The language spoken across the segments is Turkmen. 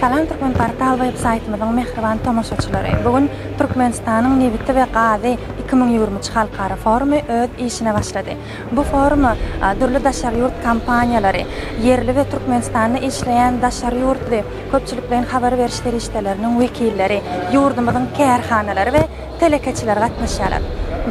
Salam Türkmenportal web saýtymyzyň mähriban tomaşaçylary! Bu gün Türkmenistanyň nebiti we gazy 2023 halkara forumy öz işine başlady. Bu foruma dürli daşary ýurt kompaniýalary, ýerli we Türkmenistanda işleýän daşary ýurtly köpçülikleýin habar beriş serişdeleriniň wekilleri, ýurdumyzyň kärhanalary we telekeçileri gatnaşýarlar.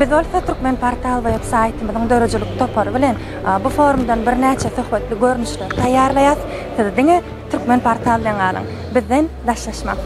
Biz bolsa Türkmenportal web saýtymyzyň döredijilik topary bilen bu forumdan birnäçe söhbetli görnüşleri taýýarlaýarys. Siz diňe Türkmenportal bilen galyň! Bizden daşlaşmaň!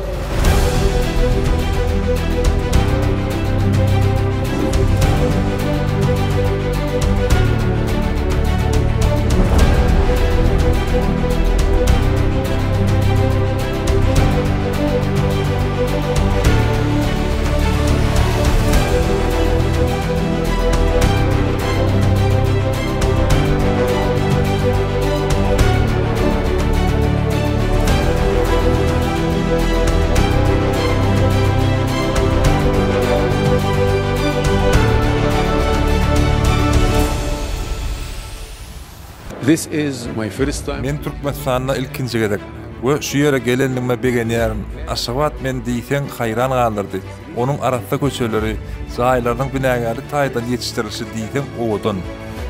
This is my first time. Men Türkmenistanda ilkinji gezek we şu ýere gelendigime begenýärin. Aşgabat meni diýseň haýran galdyrdy. Onuň arassa köçeleri, jaýlarynyň binagärlik taýdan ýetişdirilişi diýseň owadan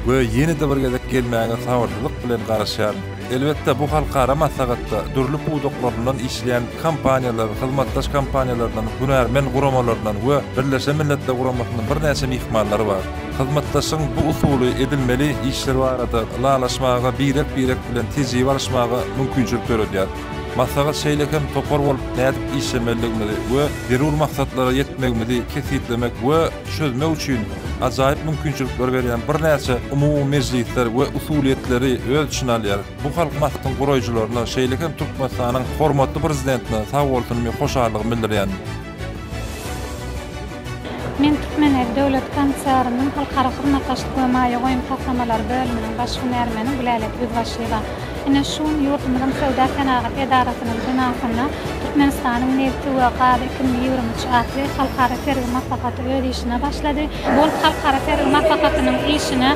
we ýene-de bir gezek gelmäge sabyrsyzlyk bilen garaşýaryn. Elbetde, bu halkara maslahatda dürli pudaklaryndan işleýän kompaniýalar, hyzmatdaş kompaniýalaryndan, hünärmen guramalaryndan we Birleşen Milletler Guramasyndan birnäçe myhmanlar bar. Hyzmatdaşlygyň bu usuly edilmeli işler barada ylalaşmaga, birek-birek bilen tejribe alyşmaga mümkinçilik döredýär. Maslahat şeýle hem topar bolup nädip işlemelidigimizi we zerur maksatlara ýetmegimizi kesgitlemek we çözmek üçin ajaýyp mümkinçilikleri berýän birnäçe umumy mejlisler we usulyýetleri öz içine alýar. Bu halk maslahatyň guraýjylaryna, şeýle hem Türkmenistanyň hormatly Prezidentine sagbolsunymy, hoşallygymy bildirýän. Men Türkmenebit döwlet konserniniň halkara hyzmatdaşlyk we maýa goýum taslamalary bölüminiň baş hünärmeni Gülälek Ýüzbaşyýewa. Ine, şu gün ýurdumyzyň Söwda-senagat edarasynyň binasynda Türkmenistanyň nebti we gazy 2023 atly halkara sergi maslahaty öz işine başlady. Bu halkara sergi maslahatynyň işine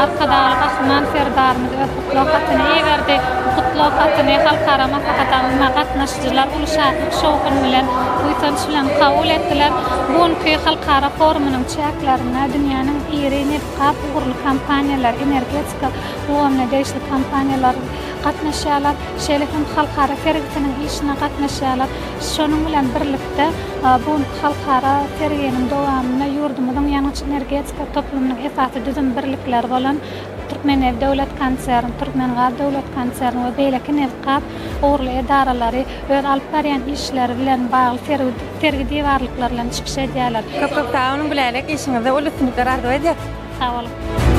Arkadagly Gahryman Serdarymyz öz gutlag hatyny iberdi. Bu gutlag hatyny halkara maslahatagyna gatnaşyjylar uly şatlyk-şowhun bilen, buýsanç bilen kabul etdiler. Bu günki halkara forumynyň çäklerinde dünýäniň iri nebitgaz ugurly kompaniýalary, energetika ulgamyna degişli kompaniýalar gatnaşýarlar. Şeýle hem halkara sergisiniň işine gatnaşýarlar. Şonuň bilen birlikde, bu halkara serginiň dowamynda ýurdumyzyň ýangyç-energetika toplumynyň esasy düzüm birlikleri bolan Türkmennebit döwlet konserni, Türkmengaz döwlet konserni we beýleki nebitgaz ugurly edaralary öz alyp barýan işleri bilen bagly sergi diwarlyklary bilen çykyş edýärler. Köp köp sag boluň Gülälek işiňizde uly üstünlikler arzuw edýäs. Sag boluň.